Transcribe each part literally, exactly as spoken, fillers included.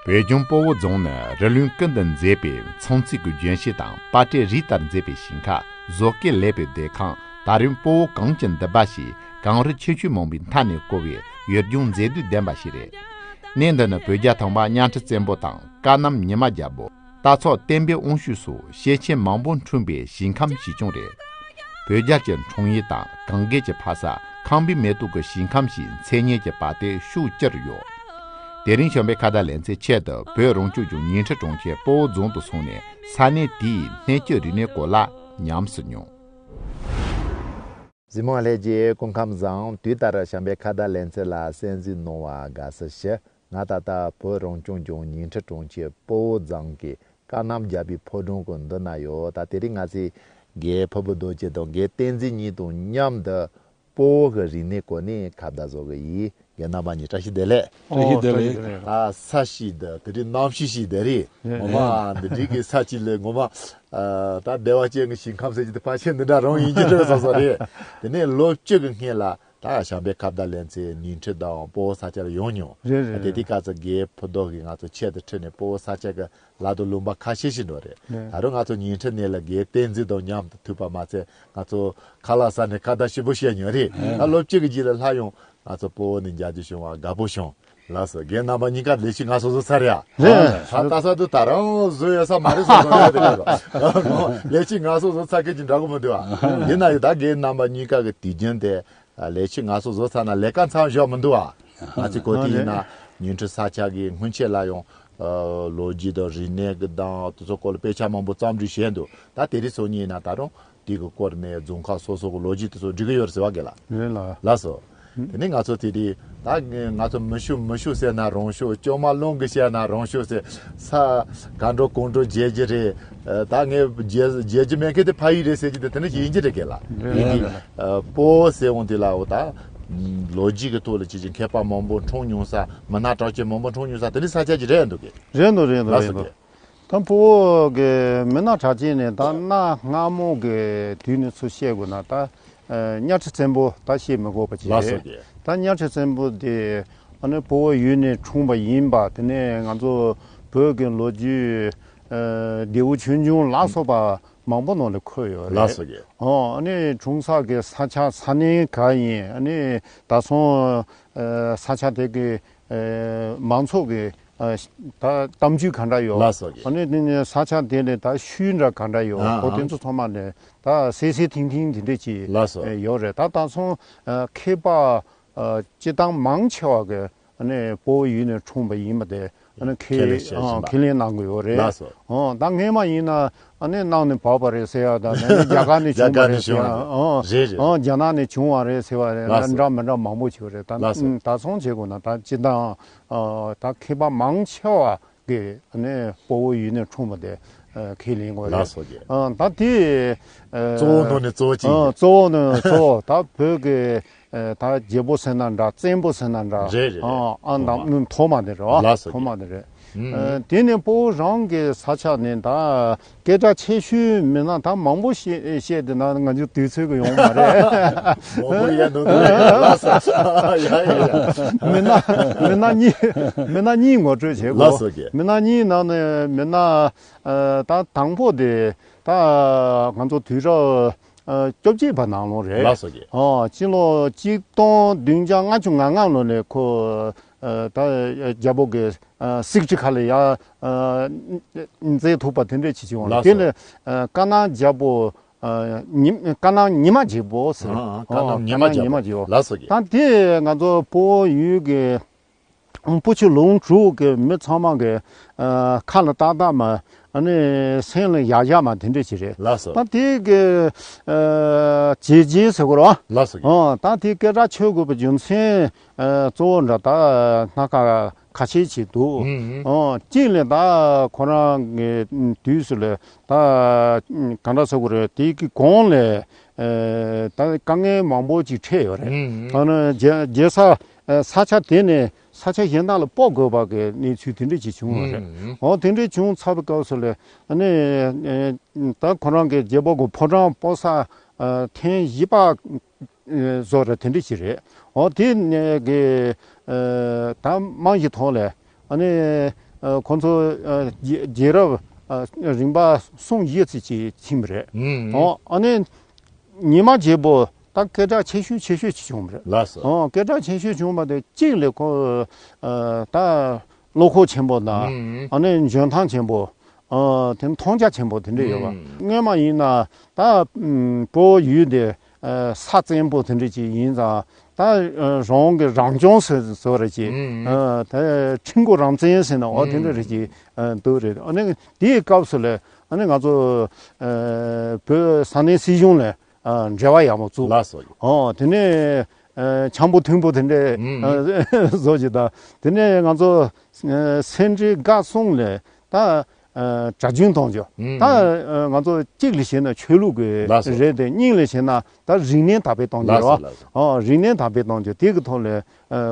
བོད་ལྗོངས་སྤོ་བོ་རྫོང་ནི་རི་ལུང་ཀུན་ཏུ་མཛེས་པའི་ཚོང་རྫས་ཀྱི་ལྗོན་ཤིང་དང་པར་ཊའི་རི་ལྟར་མཛེས་པའི་ཞིང་ཁ། བཟོ་བཀོད་ལེགས་པའི་སྡོད་ཁང་། ད་རུང་སྤོ་བོ་གངས་ཀྱི་འདུན་པ་ཞེས་གངས་རི་ཆེ་ཤོས་མིན་པའི་མཐའ་ནས་བསྐོར་བའི་ཡུལ་ལྗོངས་མཛེས་སྡུག་ལྡན་པ་ཞིག་རེད། གནས་འདི་ནི་བོད་རྒྱལ་ཐང་པ་གཉའ་ཁྲི་བཙན་པོ་དང་ཀ་གནམ་ཉི་མ་རྒྱལ་པོ། སྟག་ཚང་བསྟན་པའི་དབང་ཕྱུག་སོགས་ཞལ་ཆེམས་མང་པོ་འཁྲུངས་པའི་ཞིང་ཁམས་ཞིག་ཀྱང་རེད། བོད་རྒྱལ་གྱི་འཁྲུངས་ཡུལ་དང་གངས་རྒན་གྱི་ཕ་ས་ཁམས་པའི་མེ་ཏོག་གི་ཞིང་ཁམས་ཞེས་མཚན་སྙན་གྱི་པར་དེ་ཤུགས་ཆེར་ཡོད། དེ་རིང་བྱམས་པའི་ཁ་བརྡ་ལེ་ཚན་ཆེད་དུ་བོད་རང་སྐྱོང་ལྗོངས་ཉིང་ཁྲི་གྲོང་ཁྱེར་སྤོ་བོ་རྫོང་དུ་སོང་ནས་ས་གནས་དེའི་གནས་སྐྱེས་རིག་གནས་སྐོར་ལ་ཉམས་སུ་མྱོང་། གཟིགས་མོ་ལྷན་རྒྱས་སྐུ་ཁམས་བཟང་། དུས་ལྟར་བྱམས་པའི་ཁ་བརྡ་ལེ་ཚན་ལ་གསན་གཟིགས་གནང་བར་དགའ་བསུ་ཞུ། ང་ད་ལྟ་བོད་རང་སྐྱོང་ལྗོངས་ཉིང་ཁྲི་གྲོང་ཁྱེར་སྤོ་བོ་རྫོང་གི་ཀ་གནམ་རྒྱལ་པོའི་ཕོ་བྲང་གི་མདུན་ན་ཡོད། ད་དེ་རིང་ང་ཚོས་རྒན་ཕུར་བུ་རྡོ་རྗེ་དང་རྒན་བསྟན་འཛིན་གཉིས་དང་མཉམ་དུ་སྤོ་བོ་གི་རིག་གནས་སྐོར་ནས་ཁ་བརྡ་བཟོ་གི་ཡིན། རྒན་རྣམ་པ་གཉིས་བཀྲ་ཤིས་བདེ་ལེགས། བཀྲ་ཤིས་བདེ་ལེགས། ད་ས་གཤིས་འདི་དེ་རིང་གནམ་གཤིས་ཤིག་བདེ་རེད། ངོ་མ་འདི་འདྲའི་གི་ས་གཤིས་ལས་ངོ་མ་ད་བདེ་བ་ཅན་གྱི་ཞིང་ཁམས་ཟེར་གྱི་འདི་ཕལ་ཆེར་འདི་འདྲ་རང་ཡིན་གྱི་འདྲ་བཟོ་བཟོ་རེད། དེ་ནས་ལོ་བཅུ་གི་སྔོན་ལ། ད་བྱམས་པའི་ཁ་བརྡ་ལེ་ཚན་ཉིང་ཁྲི་དང་སྤོ་བོ་ས་ཆ་ལ་ཡོང་མྱོང་། རེད་རེད། དེ་དུས་སྐབས་སུ་རྒན་ཕུར་བུ་རྡོ་རྗེ་གིས་ང་ཚོ་ཆེད་དུ་ཁྲིད་ནས་སྤོ་བོ་ས་ཆ་གི་ལ་དང་ལུང་པ་ཁ་ཤས་ཤིག་འགྲོ་རེད། རེད། ད་རུང་ང་ཚོ་ཉིང་ཁྲི་ནས་ལ་རྒན་བསྟན་འཛིན་དང་མཉམ་དུ་ཐུག་པ་མ་ཚད་ང་ཚོ་ཁ་ལག་ཟ་ནས་ཁ་བརྡ་ཞིབ་པོ་བཤད་མྱོང་རེད། ད་ལོ་གཅིག་གི་རྗེས་ལ་སླར་ཡང་ང་ཚོ་སྤོ་བོ་ནས་མཇལ་རྒྱུ་བྱུང་བ་དགའ་པོ་བྱུང་། ལགས་སོ། རྒན་རྣམ་པ་གཉིས་ཀ་ལས་བྱེད་ངལ་གསོ་བཟོ་ཚར་ཡ། རེད། ད་ལྟ་ས་དུ་ད་རང་བཟོ་ཡོད་ས་མ་རེད་བཟོ་བཟོ་ཡ་དེ་རེད། ལས་བྱེད་ངལ་གསོ་བཟོ་ཚར་མཁན་གྱི་འདྲ་གི་མི་འདུག་ཨ། ཡིན་ན་ཡང་ད་རྒན་རྣམ་པ་གཉིས་ཀ་གི་དུས་རྒྱུན་དེ། ལས་བྱེད་ངལ་གསོ་བཟོ་ཚར་ན་ལས་ཀ་མཚམས་བཞག་མི་འདུག་ཨ། ང་ཚོའི་གོ་དུས་ཡིན་ན་ཉིང་ཁྲི་ས་ཆ་གི་སྔོན་ཆད་ལ་ཡང་། ལོ་རྒྱུས་དང་རིག་གནས་ཀྱི་དང་དེ་ཚོ་སྐོར་ལ་དཔེ་ཆ་མང་པོ་རྩོམ་སྒྲིག་བྱས་འདུག་ད་དེ་རིང་སང་ཉིན་ཡིན་ན་ད་རུང་དེ་གི་སྐོར་ནས་རྫོང་ཁག་སོ་སོ་གི་ལོ་རྒྱུས་དེ་ཚོ་འབྲི་གི་ཡོད་རེད་ཟེར་བ་གི་ལ། རེད་ལ། ལགས་སོ། དེ་ནས་ང་ཚོ་དེ་དུས་ད་ང་ཚོ་མི་ཤོད་མི་ཤོད་ཟེར་ན་རང་ཤོད། སྐྱོ་མ་རླུང་གིས་བཤད་ན་རང་ཤོད་ཟེར། ས་ག་འགྲོ་གང་འགྲོ་བརྗེད་རྒྱུ་རེད། ད་ངས་བརྗེད་བརྗེད་རྒྱུ་མེད་མཁན་དེ་ཕ་ཡུལ་རེད་ཟེར་གྱི་དེ་དེ་འདྲ་ཞིག་ཡིན་གྱི་རེད་གི་ལ། རེད་ཡིན་གྱི། རེད། སྤོ་བོ་ཟེར་འོང་དུས་ལ་འོ་ད། ལོ་རྒྱུས་ཀྱི་ཐོག་ལ་ཅི་ཅི་མཁས་པ་མང་པོ་འཁྲུངས་མྱོང་ས། མི་སྣ་གྲགས་ཅན་མང་པོ་འཁྲུངས་མྱོང་ས་དེ་འདྲའི་ས་ཆ་ཅིག་རེད་འདུག་གི། རེད་འདུག་རེད་འདུག་ལགས་རེད་སོ་འདུག་གི། ད་སྤོ་བོ་གི་མི་སྣ་གྲགས་ཅན་ནས་ད་གནའ་སྔ་མོ་གི་དུས་ནས་ཚུར་བཤད་དགོས་ན་ད། ཨ། གཉའ་ཁྲི་བཙན་པོ་ད་བཤད་མི་དགོས་པ་ཅིག་ལགས་སོ་རེད། གི། ད་གཉའ་ཁྲི་བཙན་པོ་དེ་ཨ་ནི་སྤོ་བོ་ཡུལ་ནས་འཁྲུངས་པ་ཡིན་པ། དེ་ནས་ང་ཚོ་བོད་ཀྱི་ལོ་རྒྱུས། ཨ། ལྡེའུ་ཆོས་འབྱུང་ལ་སོགས་པ་མང་པོ་ནང་ལ་འཁོད་ཡོད་རེད། ལགས་སོ་གི། ཨོ། ཨ་ནི་འཁྲུངས་ས་གི་ས་ཆ་ས་གནས་ག་ཡིན། ཨ་ནི་ད་སོང་། ཨ། ས་ཆ་དེ་གི། ཨ། མང་ཚོགས་ཀྱི། ཨ། ད་གཏམ་རྒྱུད་ག་འདྲ་ཡོད། ལགས་སོ་གི། ཨ་ནི་དེ་ནས་ས་ཆ་དེ་ལ་ད་ཤུལ་འདྲ་ག་འདྲ་ཡོད། ཨ། ཨོ། ཨ། དེ་ཚོ་ཚང་མ་ལ་ད་གསལ་གསལ་ཐིང་ཐིང་དེ་འདྲ་ཅིག་ལགས་སོ། ཨ། ཡོད་རེད། ད་ད་སོང་། ཨ། མཁས་པ། ཨ། སྤྱིར་བཏང་མང་ཆེ་བ་གི་ཨ་ནི་སྤོ་བོ་ཡུལ་ནས་འཁྲུངས་པ་ཡིན་པ་དེ་ཨ་ནི་ཁས་ཁས་ལེན་བྱས་ཨ་ཟིན་པ། ཁས་ལེན་གནང་གི་ཡོད་རེད། ལགས་སོ། ཨོ། ད་སྔས་མ་ཡིན་ན་ཨ་ནི་གནམ་ནས་བབས་པ་རེད་ཟེར་ཡ་དང་། ཨ་ནི་རྒྱ་གར་ནས་རྒྱ་བྱུང་བ་གར་རེད་ནས་ཟེར་ཡ། བྱུང་བ་རེད། ཨོ། རེད་རེད། ཨོ། རྒྱ་ནག་ནས་བྱུང་བ་རེད་ཟེར་བ་རེད། ལགས་སོ། འདྲ་མི་འདྲ་མང་པོ་བྱུང་རེད། ད་ལགས་སོ། ད་སོང་བྱེད་དགོས་ན་ད་སྤྱིར་བཏང་། ཨ། ད་མཁས་པ་མང་ཆེ་བ་གི་ཨ་ནི་སྤོ་བོ་ཡུལ་ནས་འཁྲུངས་པ་དེ་ཨ་ཁས་ལེན་དགོས་རེད། ལགས་སོ་གི། ཨ། ད་དེ། ཨ། གཙོ་བོ་ནང་ནས་གཙོ་བོ་གཅིག་ཨ། ཡིན། གཙོ་བོ་ནས་གཙོ་བོ་ད་བོད་གི། ཨ། ད་རྒྱལ་པོ་ཟེར་ན་འདྲ། བཙན་པོ་ཟེར་ན་འདྲ། རེད་རེད་རེད། ཨ། ཨ། ཐོག་མ། ད་ཐོག་མ་དེ་རེད་བ། ལགས་སོ་ཐོག་གི། མ་དེ་རེད། ཨ། དེ་ནས་སྤོ་བོ་རང་གི་ས་ཆ་ནས་ད། སྐད་གྲགས་ཆེ་ཤོས་མི་སྣ་ད་མང་པོ་བཤད་བཤད་བསྡད་ན་ང་ཚོ་དུས་ཚོད་ཀྱི་ཡོང་མ་རེད། མང་པོ་ཡོད་འདུག་ལགས་སོ། ཡ་ཡ་ཡ། མི་སྣ་མི་སྣ་གཉིས། མི་སྣ་གཉིས་ངོ་སྤྲོད་བྱེད་དགོས། ལགས་སོ་གི། མི་སྣ་གཉིས་ནང་ནས་མི་སྣ། ཨ། ད་དང་པོ་དེ་ད་ང་ཚོ་དུས་རབས་ཨ་བཅོ་བརྒྱད་པ་ནང་ལོགས་རེད། ལགས་སོ་གི། ཨ། སྤྱི་ལོ་གཅིག་སྟོང་བདུན་བརྒྱ་ལྔ་བཅུ་ང་ལྔ་ལོ་ནས་ཁོ། ཨ། ད་རྒྱལ་པོ་གི། ཨ། སྲིད་ཁྲི་ཁ་ལ་ཡ། ཨ། མཛད་ཐུབ་པ་དེ་འདྲ་ཅིག་བྱུང་བ། ལགས་སོ། དེ་ལས། ཨ། ཀ་ན་རྒྱལ་པོ། ཨ། ཉི་ཀ་ན་ཉི་མ་རྒྱལ་པོ་ཟེར། ཨ། ཨ། ཀ་ན་ཨ། ཉི་མ་ཀ་ན་རྒྱལ་པོ། ཉི་མ་རྒྱལ་པོ། ལགས་སོ་གི། ད་དེ་ང་ཚོ་སྤོ་བོ་ཡུལ་གི་སྤོ་ཆུ་ལུང་དྲུག་གི་མི་ཚང་མ་གི། ཨ། ཁ་ལ་ཏག་ཏག་མ། ཨ་ནི་སེམས་ལ་ཡག་ཡག་མ་དེ་འདྲ་ཅིག་རེད། ལགས་སོ། ད་དེ་གི། ཨ། བྱས་རྗེས་ཟེར་དགོས་རེད་བ། ལགས་སོ་གི། ཨ། ད་དེ་སྐད་གྲགས་ཆོད་དགོས་པའི་རྒྱུ་མཚན། ཨ། གཙོ་བོ་འདྲ་ད་སྣ་ཁ་ཁ་ཤས་ཅིག་འདུག་ཨུ་ཨུ། ཨོ། གཅིག་ལས་ད་ཁོ་རང་གི་དུས་སུ་ལས་ད་ག་འདྲ་ཟེར་དགོས་རེད། དེ་གི་གོང་ལས། ཨེ། ད་དཀའ་ངལ་མང་པོ་ཅིག་འཕྲད་ཡོད་རེད། ཨུ་ཨུ། ཨ་ནི་རྒྱལ་རྒྱལ་ས་ཨེ་ས་ཆ་དེ་ནས་ས་ཆ་གཞན་དག་ལ་སྤོ་དགོས་པ་གི་གནས་ཚུལ་དེ་འདྲ་ཅིག་བྱུང་ཡོད་རེད། ཨུ་ཨུ། ཨོ། དེ་འདྲ་བྱུང་ཚར་བའི་སྐབས་སུ་ལས་ཨ་ནི་ཨེ་ད་ཁོ་རང་གི་རྒྱལ་པོ་གི་ཕོ་བྲང་སྤོ་ས་ཨེ་ཐེངས་བཞི་པ། བཟོ་ར་དེ་འདྲ་ཞིག་རེད། འོ་དེ་ནས་གི་ཨ་ད་རྨང་གཞི་ཐོག་ལས་ཨ་ནི་ ཨ་ཁོང་ཚོ་ཨ་རྒྱལ་རྒྱལ་རབས་ཨ་རིམ་པ་གསུམ་བཞི་ཙམ་ཅིག་ཕྱིན་པ་རེད། ཨོ་ཨ་ནི་ཉི་མ་རྒྱལ་པོ་ད་སྐད་གྲགས་ཆེ་ཤོས་ཆེ་ཤོས་ཅིག་བྱུང་བ་རེད། ལགས་སོ། ཨོ་སྐད་གྲགས་ཆེ་ཤོས་བྱུང་བ་དེ་གཅིག་ལ་ཁོ་ཨ་ད་བློ་ཁོག་ཆེན་པོ་དང་། ཨ་ནི་འཇོན་ཐང་ཆེན་པོ། ཨ་དེ་མཐོང་རྒྱ་ཆེན་པོ་དེ་འདྲ་ཡོད་པ། སྔོན་མ་ཡིན་ན་ད་བོད་ཡུལ་དེ་ས་བཙན་པོ་དེ་འདྲ་ཅིག་ཡིན་ཙང་། ད་རང་གི་རང་སྐྱོང་ཟེར་བཟོ་རེ་ཅིག་ཨ་ད་ཁྲི་མགོ་རང་བཙན་ཟེར་ན་འོ་དེ་འདྲ་རེ་ཅིག་འདུག་རེད། ཨ་ནི་དེའི་སྐབས་སུ་ལ་ཨ་ནི་ང་ཚོ་བོད་ས་གནས་སྲིད་གཞུང་ལ་འབྲེལ་བ་ཡག་པོ་བཙུགས། ལགས་སོ། ཨོ་དེ་ནས་འཆམ་པོ་མཐུན་པོ་དེ་འདྲ་བཟོ་ཅིག་དང་། དེ་ནས་ང་ཚོ་སེ་འབྲས་དགའ་གསུམ་ལ་ད་གྲྭ་རྒྱུན་གཏོང་རྒྱུ། ད་ང་ཚོ་གཅིག་ལ་བྱས་ན་ཆོས་ལུགས་ཀྱི་ལགས་སོ། རེད་དེ། གཉིས་ལ་བྱས་ན་ད་རིག་གནས་དར་སྤེལ་གཏོང་རྒྱུ་ལགས་སོ། རེད་བ། ལགས་སོ། ཨོ་རིག་གནས་དར་སྤེལ་གཏོང་རྒྱུ་དེ་གི་ཐོག་ལ་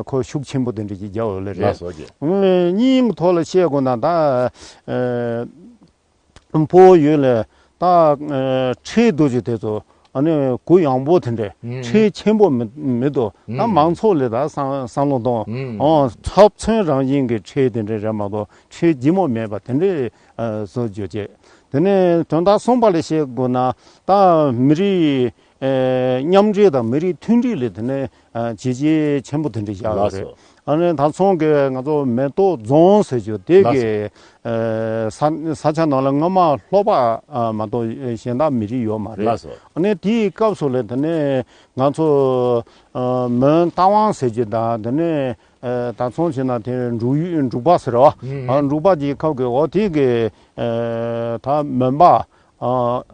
ཁོ་ཤུགས་ཆེན་པོ་དེ་འདྲ་ཅིག་རྒྱག་ཡོད་ལེ་རེད། ལགས་སོ། གཉིས་ཀྱི་ཐོག་ལ་བཤད་དགོས་ན་ད་ཨ་བོད་ཡུལ་ལ་ད་ཨ་ཁྲལ་བསྡུ་རྒྱུ་དེ་ཚོ་ཨ་ནི་གུ་ཡངས་པོ་དེ་འདྲ། ཁྲལ་ཆེན་པོ་མི་མི་འདུག་ད་མང་ཚོགས་ལ་ད་བསམ་བསམ་བློ་གཏོང་། ཨོ་ཚབ་མཚོན་རང་བཞིན་གྱི་ཁྲལ་དེ་འདྲ་རེད་མ་གཏོགས་ཁྲལ་ལྗིད་མོ་མེད་པ་དེ་འདྲ་ཨ་བཟོ་རྒྱུ་བྱས། དེ་ནས་དོན་དག་གསུམ་པ་ལ་བཤད་དགོས་ན་ད་མི་རིགས་ཨ་མཉམ་འབྲེལ་དང་མི་རིགས་མཐུན་སྒྲིལ་ལ་དེ་ནས་ཨ་བྱས་རྗེས་ཆེན་པོ་དེ་འདྲ་བཞག་ཡོད་རེད། ལགས་སོ། ཨ་ནི་ད་ཚོང་གི་ང་ཚོ་མེ་ཏོག་རྫོང་ཟེར་རྒྱུ་དེ་ལགས་སོ། གི་ཨ་ས་ས་ཆ་ནང་ལ་སྔོན་མ་ལྷོ་པ་ཨ་མ་གཏོགས་གཞན་དག་མི་རིགས་ཡོད་མ་རེད། ལགས་སོ། ཨ་ནི་དེའི་སྐབས་སུ་ལ་དེ་ནས་ང་ཚོ་ཨ་མོན་རྟ་དབང་ཟེར་རྒྱུ་དང་། དེ་ནས་ཨ་ད་ཚོང་བྱས་ན་དེ་འབྲུག་ཡུལ་འབྲུག་པ་ཟེར་བ། ཨ་འབྲུག་པ་གྱི་ཁབ་ཀྱི་འོ་དེ་གི་ཨ་ད་མོན་པ། ཨ་ཨ་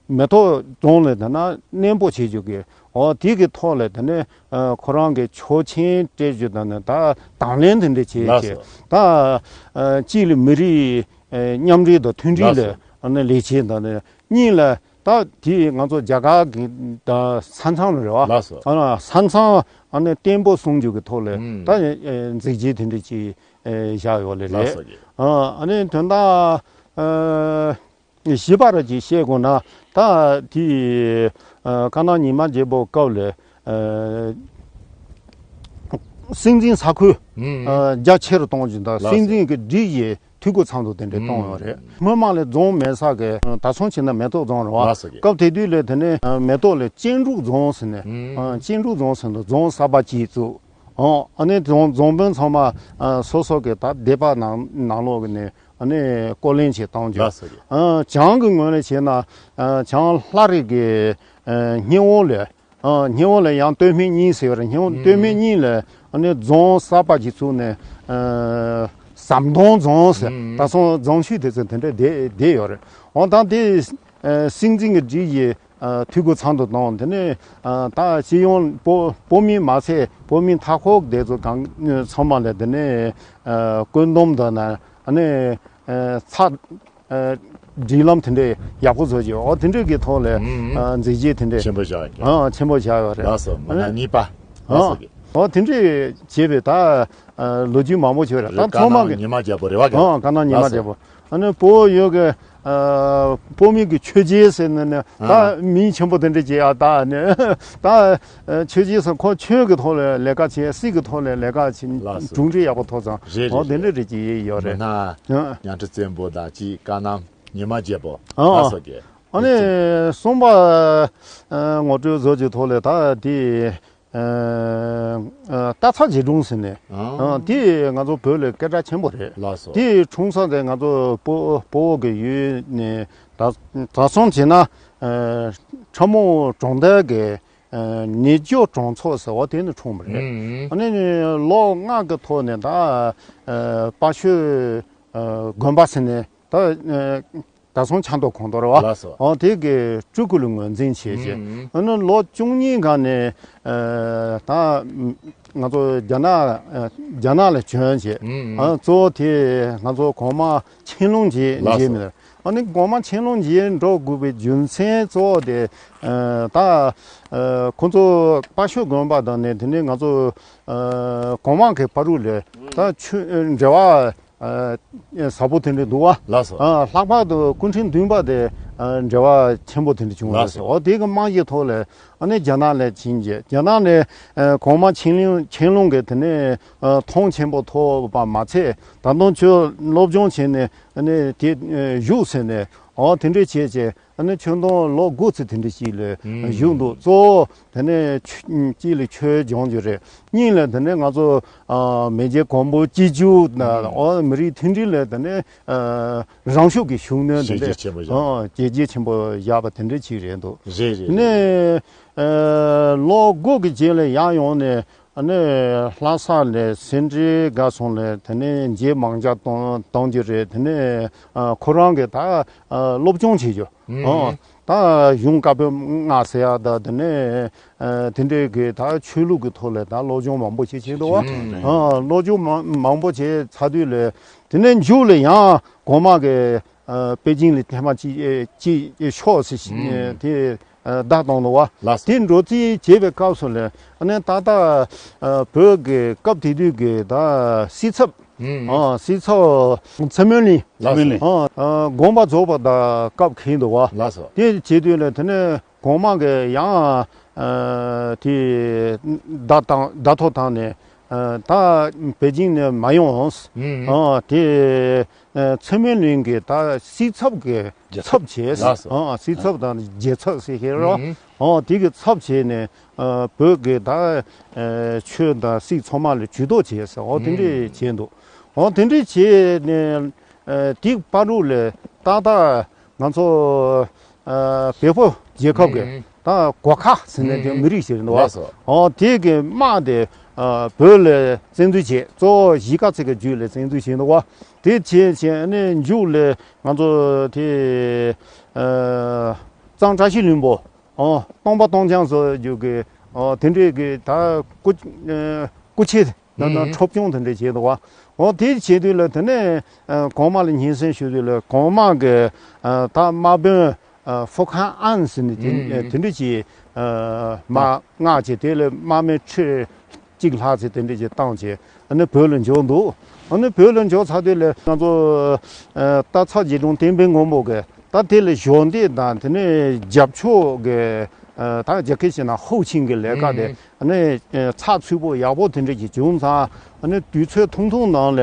མེ་ཏོག་རྫོང་ལ་དེ་ན་གནས་སྤོ་བྱེད་རྒྱུ་གི་འོ་དེ་གི་ཐོག་ལ་དེ་ནས་ཨ་ཁོ་རང་གི་ཆོག་མཆན་སྤྲད་རྒྱུ་དང་ནི་ད་དང་ལེན་དེ་འདྲ་བྱེད་ལགས་བྱེད། སོ། ད་ཨ་གཅིག་ལ་མི་རིགས་ཨ་མཉམ་འབྲེལ་དང་མཐུན་སྒྲིལ་ལགས་ལ་སོ། ཨ་ནི་ལས་བྱེད་དང་ནི། གཉིས་ལ་ད་དེ་ང་ཚོ་རྒྱ་གར་གི་ད་ས་མཚམས་རེད་བ། ལགས་སོ། ཨ་ས་མཚམས་ཨ་ནི་བརྟན་པོ་སྲུང་རྒྱུ་གི་ཐོག་ལ་ད་ཨ་མཛད་རྗེས་དེ་འདྲ་ཅིག་ཨ་བཞག་ཡོད་ལེ་ལགས་རེད། སོ། ཨ་ཨ་ནི་དོན་དག་ཨ་བཞི་པ་ར་ཅིག་བཤད་དགོས་ན། ད་དེ་ཨ་ཀ་ན་ཉི་མ་རྒྱལ་པོ་སྐབས་ལ་ཨ་སྲིད་འཛིན་ས་ཁུལ་ཨ་རྒྱ་ཆེ་རུ་གཏོང་རྒྱུ་དང་། ལགས་སོ། སྲིད་འཛིན་གྱི་སྒྲིག་གཞི་འཐུས་སྒོ་ཚང་དུ་དེ་འདྲ་གཏོང་ཡོད་རེད། སྔོན་མ་ལ་རྫོང་མེད་ས་གི་ད་སོང་ཕྱིན་ན་མེ་ཏོག་རྫོང་རེད་བ། ལགས་སོ། སྐབས་དེ་དུས་ལ་དེ་ནས་ཨ་མེ་ཏོག་ལ་གཅེན་འབྲུག་རྫོང་ཟེར་ནས། ཨ་གཅེན་འབྲུག་རྫོང་ཟེར་འདུག་རྫོང་གསར་པ་གཅིག་བཙུགས། ཨ་ཨ་ནི་རྫོང་རྫོང་དཔོན་ཚང་མ་ཨ་སོ་སོ་གི་ད་སྡེ་པ་ནང་ནང་ལོགས་ཀྱི་ནས་ཨ་ནི་བསྐོ་ལེན་བྱེད་གཏོང་རྒྱུ། ལགས་སོ། ཨ་བྱང་གི་ངོས་ལ་བྱས་ན་ཨ་བྱང་ལྷ་རི་གི་ཨ་སྙེ་བོ་ལ། ཨ་སྙེ་བོ་ལ་ཡང་སྟོད་སྨད་གཉིས་ཟེར་བ་རེད། སྙེ་བོ་ཨུམ། སྟོད་སྨད་གཉིས་ལ་ཨ་ནི་རྫོང་གསར་པ་ཅིག་བཙུགས་ནས་ཨ་ཟམ་གདོང་རྫོང་ཟེར། ཨུམ། ད་སོང་རྫོང་ཤུལ་དེ་ཚོ་དེ་འདྲ་བསྡད་བསྡད་ཡོད་རེད། འོ་ད་དེ་ཨ་སྲིད་འཛིན་གྱི་སྒྲིག་གཞི་ཨ་འཐུས་སྒོ་ཚང་དུ་བཏང་། དེ་ནས་ཨ་ད་སྤྱི་ཡོངས་བོད་བོད་མི་མ་ཚད་བོད་མི་མཐའ་འཁོབ་དེ་ཚོ་གང་ཚང་མ་ལ་དེ་ནས་ཨ་བཀོད་འདོམས་དང་ན་ཨ་ནི་ཨ་ཚ་ཨ་སྒྲིག་ལམ་དེ་འདྲའི་ཡག་པོ་བཟོ་བྱས། འོ་དེ་འདྲའི་གི་ཐོག་ལ་ཨུམ། ཨ་མཛད་རྗེས་དེ་འདྲའི་ཆེན་པོ་བཞག་ཡོད། ཨ་ཆེན་པོ་བཞག་ཡོད་རེད། ལགས་སོ། མི་སྣ་གཉིས་པ། ཨ་ལགས་སོ། འོ་དེ་འདྲའི་བྱས་པའི་ད་ཨ་ལོ་རྒྱུས་མང་པོ་བྱས་རེད། ད་རེད། ཚང་མ་གི་ཀ་ན་ཉི་མ་རྒྱལ་པོ་རེད་བ། ཨ་ཀ་ན་ཉི་མ་ལགས་སོ། རྒྱལ་པོ། ཨ་ནི་བོད་ཡུལ་གི་ཨ་བོད་མི་གི་ཆོས་རྗེ་ཟེར་ནས་ནི་ད་ཨ་མིང་ཆེན་པོ་དེ་འདྲ་བྱས། ཨ་ད་ནི་ད་ཨ་ཆོས་རྗེ་ཟེར་ཁོ་ཆོས་ཀྱི་ཐོག་ལ་ལས་ཀ་བྱས། སྲིད་ཀྱི་ཐོག་ལ་ལས་ཀ་བྱས། ལགས་སོ། གྲུབ་འབྲས་ཡག་པོ་ཐོབ་ཙང་། རེད་རེད། འོ་དེ་འདྲ་རེད། རེད་ཅིག་ཡོད་རེད། མི་སྣ་ཨ་མཉམ་འབྲེལ་བཙན་པོ་དང་གཅིག་ཀ་ན་ཉི་མ་རྒྱལ་པོ། ཨ་ལགས་སོ། གི་ཨ་ནི་གསུམ་པ་ཨ་ངོ་སྤྲོད་བཟོ་རྒྱུའི་ཐོག་ལ་ད་དེ་ཨ་ཨ་སྟག་ཚང་རྗེ་དྲུང་ཟེར་ནས། ཨ་ཨ་དེ་ང་ཚོ་བོད་ལ་སྐད་གྲགས་ཆེན་པོ་རེད། ལགས་སོ། དེ་འཁྲུངས་ས་དེ་ང་ཚོ་སྤོ་སྤོ་བོ་གི་ཡུལ་ནས། ད་ད་སོང་བྱས་ན་ཨ་ཁྲ་མོ་གྲོང་རྡལ་གི་ཨ་ནེ་ཅོ་གྲོང་ཚོ་ཟེར་བ་དེ་ནས་འཁྲུངས་པ་རེད། ཨུམ། ཨ་ནི་ལོ་ལྔ་གི་ཐོག་ནས་ད་ཨ་དཔའ་ཤོད་ཨ་དགོན་པ་ཟེར་ནས། ད་ཨ་ད་སོང་ཆབ་མདོ་ཁོངས་གཏོགས་རེད་བ། ལགས་སོ། འོ་དེ་གི་སྤྲུལ་སྐུ་ལ་ངོས་འཛིན་བྱས་བྱས། ཨུམ། ཨ་ནི་ལོ་བཅུ་གཉིས་སྒང་ནས་ཨ་ད་ང་ཚོ་རྒྱ་ནག་ཨ་རྒྱ་ནག་ལ་བྱོན་བྱས། ཨུམ། ཨ་གཙོ་བོ་དེ་ང་ཚོ་གོང་མ་ཆན་ལུང་རྗེ། ལགས་སོ། མཇལ་མི་ལ། ཨ་ནི་གོང་མ་ཆན་ལུང་རྗེ་འགྲོ་དགོས་པའི་རྒྱུ་མཚན་གཙོ་བོ་དེ་ཨ་ད་ཨ་ཁོང་ཚོ་དཔའ་ཤོད་དགོན་པ་དང་ནས་དེ་ནས་ང་ཚོ་ཨ་གོང་མ་གི་བར་དུ་ལ་ད་ཆོས་འབྲེལ་བ་ཨ་ཟབ་པོ་དེ་འདྲ་འདུག་བ། ལགས་སོ། ཨ་ལྷག་པར་དུ་སྐུ་ཕྲེང་བདུན་པ་དེ་ ཨ་འབྲེལ་བ་ཆེན་པོ་དེ་འདྲ་བྱུང་བ་ལགས་སོ། རེད། འོ་དེ་གི་རྨང་གཞིའི་ཐོག་ལ་ཨ་ནི་རྒྱ་ནག་ལ་ཕྱིན་རྗེས་རྒྱ་ནག་ནས་ཨ་གོང་མ་ཆན་ལུང་ཆན་ལུང་གི་དེ་ནས་ཨ་མཐོང་ཆེན་པོ་ཐོབ་པ་མ་ཚད་ད་དུང་ཁྱོད་སློབ་སྦྱོང་བྱས་ནས་ཨ་ནི་དེ་ཨ་བཞུགས་ཟེར་ནས་འོ་དེ་འདྲ་བྱས་རྗེས་ཨ་ནི་ཁྱོན་བསྡོམས་ལོ་དགུ་ཙམ་དེ་འདྲ་ཞིག་ལ་ཨ་བཞུགས་འདུག་གཙོ་བོ་དེ་ནས་ཆོས་གཅིག་ལ་ཆོས་སྦྱོང་རྒྱུ་རེད། གཉིས་ལ་དེ་ནས་ང་ཚོ་ཨ་མེས་རྒྱལ་གོང་བུ་གཅིག་གྱུར་དང་འོ་མི་རིགས་མཐུན་སྒྲིལ་ལ་དེ་ནས་ཨ་རང་ཤུགས་ཀྱིས་ཤུགས་སྣོན་དེ་བྱས་རྗེས་འདྲ་ཆེན་པོ་བཞག་ཨ་བྱས་རྗེས་ཆེན་པོ་བཞག་པ་དེ་འདྲ་ཅིག་རེད་འདུག་རེད་རེད། ནས་ཨ་ལོ་དགུ་གི་རྗེས་ལ་ཡར་ཡོང་ནས་ཨ་ནི་ལྷ་ས་ནས་སེ་འབྲས་དགའ་གསུམ་ལ་དེ་ནས་རྗེ་མང་ཇ་གཏོང་གཏོང་རྒྱུ་རེད། དེ་ནས་ཨ་ཁོ་རང་གིས་ད་ཨ་སློབ་སྦྱོང་བྱེད་རྒྱུ། ཨ་ད་གཞུང་བཀའ་པོད་ལྔ་ཟེར་ཡག་ད་དེ་ནས་ཨ་དེ་འདྲའི་གི་ད་ཆོས་ལུགས་ཀྱི་ཐོག་ལ་ད་སློབ་སྦྱོང་མང་པོ་བྱེད་བྱེད་འདུག་བ། ཨ་སློབ་སྦྱོང་མང་མང་པོ་བྱས་ཚར་དུས་ལ་དེ་ནས་མཇུག་ལ་ཡང་གོང་མ་གི་ཨ་པེ་ཅིང་ལ་ཐེངས་མ་གཅིག་གཅིག་ཤོག་ཟེར་ཞིག་དེ་ཨ་བརྡ་བཏང་འདུག་བ། ལགས་སོ། དེ་འགྲོ་རྩིས་བྱེད་པའི་སྐབས་སུ་ལ་ཨ་ནི་ད་ལྟ་ཨ་བོད་ཀྱི་སྐབས་དེ་དུས་ཀྱི་ད་སྲིད་ཚབ། ཨ་སྲིད་ཚབ་ཚེ་སྨོན་གླིང་། ལགས་སོ། ཨ་དགོངས་པ་རྫོགས་པ་དང་སྐབས་འཁེལ་འདུག་བ། ལགས་སོ། དེ་བྱེད་དུས་ལ་དེ་ནས་གོང་མ་གིས་ཡང་ཨ་དེ་བརྡ་བཏང་བརྡ་ཐོ་བཏང་ནས་ཨ་ད་པེ་ཅིང་ནས་མ་ཡོང་། ཨ་དེ་ཨ་ཚེ་སྨོན་གླིང་གི་ད་སྲིད་ཚབ་ཀྱི་ཚབ་བྱས། ལགས་སོ། ཨ་སྲིད་ཚབ་དང་རྒྱལ་ཚབ་ཟེར་ཤེས་རོགས། ཨ་དེ་གི་ཚབ་བྱས་ནས་ཨ་བོད་ཀྱི་ད་ཨ་ཆོས་དང་སྲིད་ཚང་མ་ལ་ཇུས་གཏོགས་བྱས་ཟེར་འོ་དེ་འདྲས་བྱས་འདུག་འོ་དེ་འདྲས་བྱས་ནས་ཨ་དེ་བར་དུ་ལ་ཏག་ཏག་ང་ཚོ་ཨ་བལ་པོ་རྒྱལ་ཁབ་ཀྱི་ད་གོར་ཁ་ཟེར་ནས་དེ་མི་རིགས་ཤིག་རེད་འདུག་བ། ལགས་སོ། འོ་དེ་གི་དམག་དེ་ཨ་བོད་ལ་བཙན་འཛུལ་བྱས། གཙོ་བོ་གཞིས་ཀ་རྩེ་གི་རྒྱུད་ལ་བཙན་འཛུལ་བྱས་འདུག་བ། དེ་བྱས་བྱས་ནས་མཇུག་ལ་ང་ཚོ་དེ་ཨ་གཙང་བཀྲ་ཤིས་ལྷུན་པོ། ཨོ། སྟོང་པ་སྟོང་རྐྱང་བཟོ་རྒྱུ་གི་ཨོ་དེ་འདྲའི་གི་ད་སྐུ་ཨ་སྐུ་ཆེ་ན་ན་ཨུམ་འཁྲབ་སྐྱོང་དེ་འདྲ་བྱས་འདུག་བ། ཨོ་དེ་བྱེད་དུས་ལ་དེ་ནས་ཨ་གོང་མ་ལ་སྙན་སེང་ཞུ་དུས་ལ་གོང་མ་གི་ཨ་ད་དམག་དཔོན་ཨ་ཧྥུ་ཁང་ཨན་ཟེར་ནས་དེ་ཨུམ་དེ་འདྲ་ཅིག་ཨ་མ་མངགས་བྱས་དེ་ལ་དམག་མི་ཁྲི་གཅིག་ལྷག་ཙམ་དེ་འདྲ་ཅིག་བཏང་བྱས་ཨ་ནི་བོད་ལ་འབྱོར་འདུག་ཨ་ནི་བོད་ལ་འབྱོར་ཚར་དུས་ལ་ང་ཚོ་ཨ་སྟག་ཚང་རྗེ་དྲུང་བསྟན་པའི་མགོན་པོ་གི་ད་དེ་ལ་གཞོགས་འདེགས་དང་དེ་ནས་རྒྱབ་ཕྱོགས་ཀྱི་ཨ་ད་རྒྱ་སྐད་བཤད་ན་ཧོའུ་ཆིང་གི་ལས་ཀ་དེ་ཨ་ནི་ཨ་ཚགས་ཚུད་པོ་ཡག་པོ་དེ་འདྲ་ཞིག་བྱུང་ཙང་ཨ་ནི་དུས་ཚོད་ཐུང་ཐུང་ནང་ལ་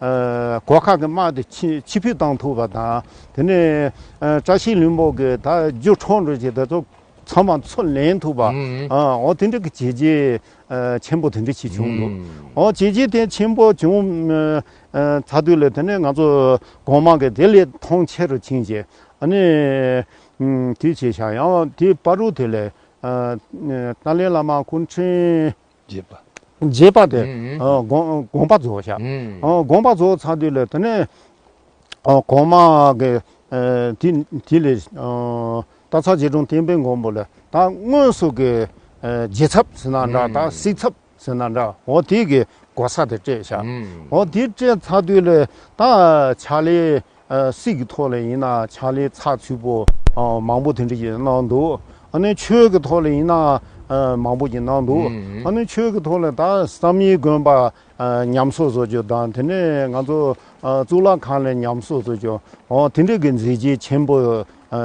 ཨ་གོར་ཁ་གི་དམག་དེ་ཕྱི་ཕྱི་འཕུར་བཏང་ཐུབ་པ་དང་དེ་ནས་ཨ་བཀྲ་ཤིས་ལྷུན་པོ་གི་ད་རྒྱུ་འཕྲོག་འགྲོ་བྱེད་དེ་ཚོ་ཚང་མ་ཚུར་ལེན་ཐུབ་པ། ཨ་འོ་དེ་འདྲ་གི་བྱས་རྗེས་ཨ་ཆེན་པོ་དེ་འདྲ་ཞིག་བྱུང་འདུག་ཨོ་བྱས་རྗེས་དེ་ཆེན་པོ་བྱུང་ཨ་ཚར་དུས་ལ་དེ་ནས་ང་ཚོ་གོང་མ་གི་དེ་ལས་མཐོང་ཆེ་རུ་ཕྱིན་རྗེས་ཨ་ནི་དེ་བྱས་ཤག་ཡང་དེ་བར་དུ་དེ་ལས་ཨ་ཏཱ་ལའི་བླ་མ་སྐུ་ཕྲེང་རྒྱས་པ། རྒྱས་པ་དེ་ཨ་དགོངས་དགོངས་པ་རྫོགས་ཤག་ཨ་དགོངས་པ་རྫོགས་ཚར་དུས་ལ་དེ་ནས། ཨ་གོང་མ་གི་ཨ་དེ་དེ་ལས་ཨ་སྟག་ཚང་རྗེ་དྲུང་བསྟན་པའི་མགོན་པོ་ལ་ད་དངོས་སུ་གི་ཨ་རྒྱལ་ཚབ་ཟེར་ན་འདྲ་ད་སྲིད་ཚབ་ཟེར་ན་འདྲ་འོ་དེ་གི་གོ་ས་དེ་སྤྲད་ཤག་འོ་དེ་སྤྲད་ཚར་དུས་ལ་ད་ཕྱག་ལས་ཨ་སྲིད་ཀྱི་ཐོག་ལ་ཡིན་ན་ཕྱག་ལས་ཚགས་ཚུད་པོ་ཨ་མང་པོ་དེ་འདྲ་ཞིག་གནང་འདུག་ཨ་ནི་ཆོས་ཀྱི་ཐོག་ལ་ཡིན་ན་ཨ་མང་པོ་ཞིག་གནང་འདུག་ཨ་ནི་ཆོས་ཀྱི་ཐོག་ལ་ད་བསམ་ཡས་དགོན་པ། ཨ་ཉམས་གསོ་བཟོ་རྒྱུ་དང་དེ་ནས་ང་ཚོ་ཨ་གཙུག་ལག་ཁང་ལ་ཉམས་གསོ་བཟོ་རྒྱུ་ཨོ་དེ་འདྲའི་གི་མཛད་རྗེས་ཆེན་པོ་ཨ་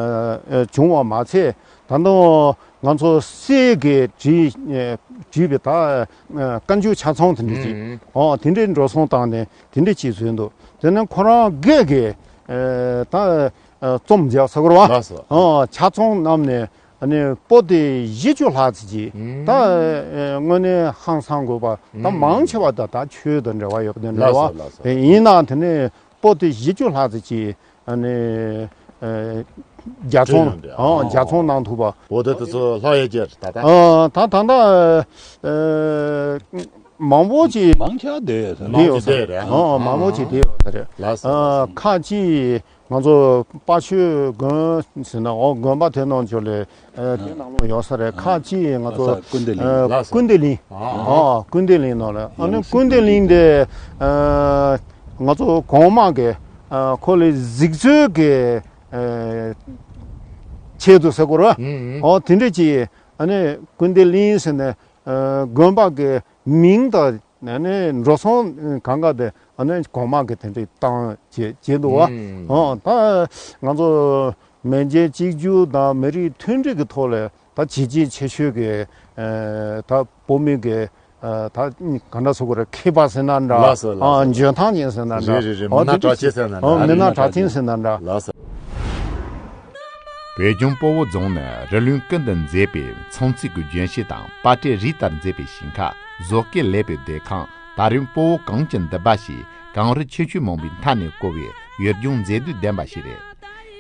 ཨ་བྱུང་བ་མ་ཚད་ད་དུང་ང་ཚོ་གསེར་གྱི་བྲིས་ཨ་བྲིས་པའི་ད་ཨ་བཀའ་འགྱུར་ཆ་ཚང་དེ་འདྲ་ཅིག་ཨོ་དེ་འདྲའི་འགྲོ་སོང་བཏང་ནས་དེ་འདྲ་ཅིག་བཟོས་འདུག་དེ་ནས་ཁོ་རང་སྒེར་གྱི་ཨ་ད་ཨ་རྩོམ་རྒྱག་ས་གོ་ར་བ་ལགས་སོ། ཨོ་ཆ་ཚང་བསྣམས་ནས། ཨ་ནི་པོ་ཏི་བཞི་བཅུ་ལྷག་ཙམ་ཅིག་ད་ཨ་དངོས་གནས་ཧང་སང་དགོས་པ་ད་མང་ཆེ་བ་ད་ད་ཆོས་དང་འབྲེལ་བ་ཡོད་པ་དེ་འདྲ་བ། ལགས་སོ་ལགས་སོ། ཡིན་ནའང་དེ་ནས་པོ་ཏི་བཞི་བཅུ་ལྷག་ཙམ་ཅིག་ཨ་ནི་ཨ་རྒྱ་ཚོང་ཨ་རྒྱ་ཚོང་གནང་ཐུབ་པ། པོ་ཏི་དེ་ཚོ་ལྷག་ཡོད་ཀྱི་རེད་ད་ལྟ། ཨ་ད་ད་ལྟ་ཨ་མང་པོ་ཅིག་མང་ཆེ་བ་བསྡད་ཡོད་ས་རེད། བསྡད་ཡོད་ས་རེད། ཨ་མང་པོ་ཅིག་བསྡད་ཡོད་ས་རེད། ལགས་སོ། ཨ་ཁ་ཅིག་ང་ཚོ་དཔའ་ཤོད་དགོན་ཟེར་ན་འོ་དགོན་པ་དེ་ནང་ཆོ་ལས་ཨ་དེ་ནང་ལོགས་ཡོད་ས་རེད། ཁ་ཅིག་ང་ཚོ་ལྷ་ས་ཀུན་བདེ་གླིང་། ཨ་ལྷ་ས་ཀུན་བདེ་གླིང་། ཨ་ཨ་ཀུན་བདེ་གླིང་ནང་ལ་ཨ་ནི་ཀུན་བདེ་གླིང་དེ་ཨ་ང་ཚོ་གོང་མ་གི་ཨ་ཁོ་ལས་གཟིགས་ཚུལ་གི་ཨ་ཆེད་དུ་ཟེར་དགོས་རེད། ཨོ་དེ་འདྲ་ཅིག་ཨ་ནི་ཀུན་བདེ་གླིང་ཟེར་ནས་ཨ་དགོན་པ་གི་མིང་དང་ཨ་ནི་འགྲོ་སོང་གང་ག་དེ་ཨ་ནི་གོང་མ་གི་དེ་འདྲ་བཏང་བྱས་བྱས་འདུག་བ། ཨོ་ད་ང་ཚོ་ མི་རྒྱུད་གཅིག་གྱུར་དང་མི་རིགས་མཐུན་སྒྲིལ་གྱི་ཐོག་ལ་ད་བྱས་རྗེས་ཆེ་ཤོས་ཀྱི་ཨ་ད་བོད་མི་གི་ཨ་ད་ག་འདྲ་ཟེར་དགོས་རེད། མཁས་པ་ཟེར་ན་འདྲ། ལགས་སོ། ལགས་ཨ་སོ། འཇོན་ཐང་ཅན་ཟེར་ན་འདྲ། རེད་རེད་རེད། ཨ་མི་སྣ་དེ་འདྲ་གྲགས་ཅན་ཟེར་ན་འདྲ། ཨ་མི་སྣ་གྲགས་ཅན་ཟེར་ན་འདྲ། ལགས་སོ། བོད་ལྗོངས་སྤོ་བོ་རྫོང་ནི་རི་ལུང་ཀུན་ཏུ་མཛེས་པའི་མཚོ་མཚེས་ཀྱི་ལྗོན་ཤིང་དང་པ་ཏྲའི་རི་ལྟར་མཛེས་པའི་ཞིང་ཁ། བཟོ་བཀོད་ལེགས་པའི་སྡོད་ཁང་། ད་རུང་སྤོ་བོ་གངས་ཀྱི་མདུད་པ་ཞེས་གངས་རི་ཆེ་ཆུང་མང་པོའི་མཐའ་ནས་བསྐོར་བའི་ཡུལ་ལྗོངས་མཛེས་སྡུག་ལྡན་པ་ཞིག་རེད།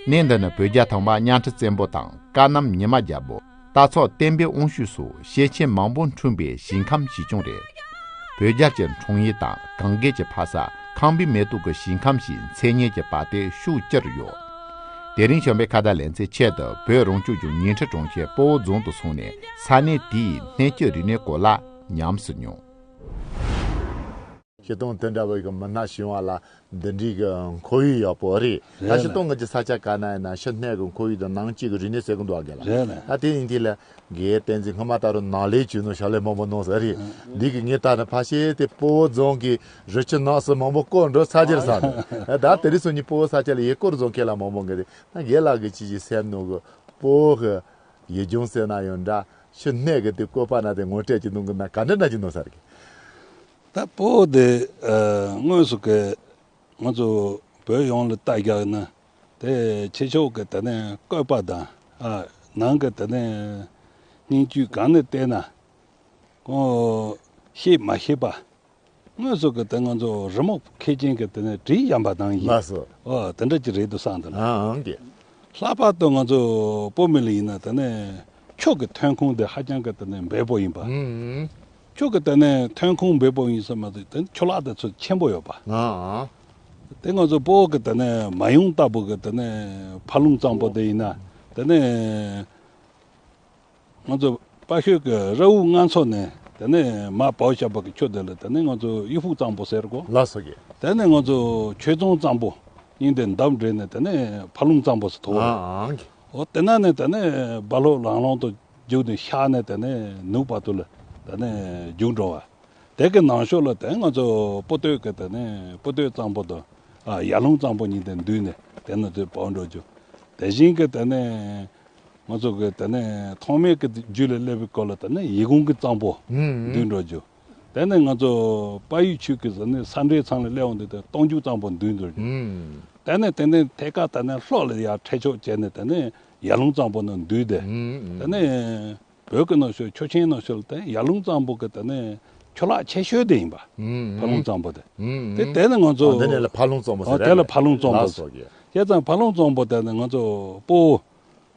གནས་འདི་ནི་བོད་རྒྱལ་ཐང་པ་གཉའ་ཁྲི་བཙན་པོ་དང་ཀ་གནམ་ཉི་མ་རྒྱལ་པོ། སྟག་ཚང་བསྟན་པའི་དབང་ཕྱུག་སོགས་ཞལ་ཆེམས་མང་པོ་འཁྲུངས་པའི་ཞིང་ཁམས་ཞིག་ཀྱང་རེད། བོད་རྒྱལ་གྱི་འཁྲུངས་ཡུལ་དང་གངས་རྒྱལ་གྱི་ཕ་ས་ཁང་པའི་མེ་ཏོག་གི་ཞིང་ཁམས་ཞེས་མཚན་སྙན་གྱི་པར་དེབ་ཤོག་བཅུར་ཡོད། དེ་རིང་བྱམས་པའི་ཁ་བརྡ་ལེ་ཚན་ཆེད་དུ་བོད་རང་སྐྱོང་ལྗོངས་ཉིང་ཁྲི་གྲོང་ཁྱེར་སྤོ་བོ་རྫོང་དུ་སོང་ནས་ས་གནས་དེའི་གནས་སྐྱེས་རིག་གནས་སྐོར་ལ་ཉམས་སུ་མྱོང་། སྤྱིར་བཏང་དེ་འདྲ་བའི་གི་མི་སྣ་བྱུང་བ་ལ་འདི་འདྲའི་གི་ཁོར་ཡུག་ཡག་པོ་རེད། ད་རེད་སྤྱིར་ལ། བཏང་ང་ཚོ་ས་ཆ་ག་ན་ཡིན་ན་ཕྱི་སྣོད་ཀྱི་ཁོར་ཡུག་དང་ནང་སྐྱེས་ཀྱི་རིག་གནས་ཟེར་གི་འདུག་ཨ་རྒན་ལགས། རེད་ལ། ད་དེ་ཡིན་དུས་ལ་རྒན་བསྟན་འཛིན་སྔོན་མ་ད་རུང་ནང་ལས་བྱུང་ནོ་ཞབས་ལས་མང་པོ་གནང་ཟེར་རེད། འདི་གི་ངས་ལྟ་ན་ཕལ་ཆེར་དེ་སྤོ་བོ་རྫོང་གི་རི་ཆུ་ནགས་སུ་མང་པོ་བསྐོར་འགྲོ་ཚར་རྒྱུ་རེད་བསམ་འདུག་ད་དེ་རིང་སང་ཉིན་སྤོ་བོ་ས་ཆ་ལ་ཡུལ་སྐོར་བཟོ་མཁན་ལ་མང་པོ་འགའ་རེད། ད་རྒན་ལགས་ཀྱིས་ཅི་ཞིག་སེམས་ནང་གི་སྤོ་བོ་གི་ཡུལ་ལྗོངས་ཟེར་ན་ཡང་འདྲ། ཕྱི་སྣོད་ཀྱི་དེ་བཀོད་པ་ན་དེ་ངོ་སྤྲད་ཀྱི་འདུག་གི་ན་ག་འདྲ་འདྲ་ཅིག་འདུག་ས་རེད། ད་སྤོ་བོ་དེ་ཨ་དངོས་སུ་གི་ང་ཚོ་བོད་ཡོངས་ལ་ལྟ་རྒྱག་ན་དེ་ཆེ་ཕྱོགས་ཀྱི་དེ་ནས་བཀོད་པ་དང་ཨ་ནང་གི་དེ་ནས་སྙིང་བཅུད་གང་ནས་བལྟས་ན་ཁོང་ཤེས་མ་ཤེས་པ། དངོས་སུ་གི་དེ་ང་ཚོ་རི་མོ་མཁས་ཅན་གི་དེ་ནས་བྲིས་བཞག་པ་དང་ཡིན། ལགས་སོ། ཨོ་དེ་འདྲ་ཅིག་རེད་འདུག་བསམ་འདུག་ཨང་ཀྱེ། ལྷག་པར་དུ་ང་ཚོ་བོད་མི་ལ་ཡིན་ན་དེ་ནས་ཆུ་གི་ཐོན་ཁུངས་དེ་ཧ་ཅང་གི་དེ་ནས་འབེལ་པོ་ཡིན་པ། ཨུམ། ཆུ་གི་དེ་ནས་ཐོན་ཁུངས་འབེལ་པོ་ཡིན་ས་མ་གཏོགས་དེ་ཆུ་ལག་དེ་ཚོ་ཆེན་པོ་ཡོད་པ། ཨང་། དེ་ང་ཚོ་སྤོ་བོ་གི་དེ་ནས་མ་ཡུམ་ལྟ་བུ་གི་དེ་ནས་ཕ་ལུང་གཙང་པོ་དེ་ཡིན་ན་དེ་ནས། ང་ཚོ་དཔའ་ཤོད་ཀྱི་ར་འུ་ལྔ་མཚོ་ནས་དེ་ནས་མར་བབས་བཞག་པ་གི་ཆུ་དེ་ལ་དེ་ནས་ང་ཚོ་གཡུ་ཕུག་གཙང་པོ་ཟེར་གོ། ལགས་སོ་གི། དེ་ནས་ང་ཚོ་ཆོས་རྫོང་གཙང་པོ་གཉིས་དེ་འདབས་འབྲེལ་ནས་དེ་ནས་ཕ་ལུང་གཙང་པོ་ཟེར་ཐོག་རེད། ཨང་། འོ་དེ་ན་ནས་དེ་ནས་རྦ་ལྷོ་ལང་ལོང་དུ་རྒྱུག་ནས་ཤར་ནས་དེ་ནས་ནུབ་བར་དུ་ལ་དེ་ནས་རྒྱུག་འགྲོ་བ། དེ་གི་ནང་ཤོག་ལ་དེ་ང་ཚོ་སྤོ་སྟོད་ཀྱི་དེ་ནས་སྤོ་སྟོད་གཙང་པོ་དང་ཨ་ཡར་ལུང་གཙང་པོ་གཉིས་དེ་འདུས་ནས་དེ་ནས་དེ་བབས་འགྲོ་རྒྱུ། དེ་བཞིན་གི་དེ་ནས། ང་ཚོ་གི་དེ་ནས་ཐོག་མའི་གི་རྒྱུད་ལ་སླེབས་པའི་སྐོར་ལ་དེ་ནས་ཡིད་ཀོང་གི་གཙང་པོ་ཨུམ། འདུས་འགྲོ་རྒྱུ། དེ་ནས་ང་ཚོ་དཔལ་ཡུལ་ཆོས་ཀྱི་ཟེར་ནས་ས་འབྲེལ་ཚང་ལ་སླེབས་འོང་དུས་དེ་སྟོང་རྒྱུ་གཙང་པོ་འདུས་འགྲོ་རྒྱུ། ཨུམ། དེ་ནས་དེ་ནས་ཐད་ཀར་དེ་ནས་ལྷོ་ལ་ཡར་འཕྲེད་ཕྱོགས་བྱས་ནས་དེ་ནས་ཡར་ལུང་གཙང་པོ་ནང་འདུས་ཏེ། ཨུམ། དེ་ནས་བོད་ཀྱི་ནང་ཤོད་ཆོས་ཆེན་ནང་ཤོད་དེ་ཡར་ལུང་གཙང་པོ་གི་དེ་ནས་ཆུ་ལག་ཆེ་ཤོས་དེ་ཡིན་པ། ཨུམ། ཕ་ལུང་གཙང་པོ་དེ། ཨུམ། དེ་དེ་ནས་ང་ཚོ་ཨ་དེ་ནས་ལ་ཕ་ལུང་གཙང་པོ་ཟེར་ཨ་དེ་ལ་ཕ་ལུང་གཙང་པོ་ལགས་སོ་གི། བྱས་ཙང་ཕ་ལུང་གཙང་པོ་དེ་ནས་ང་ཚོ་སྤོ་བོ།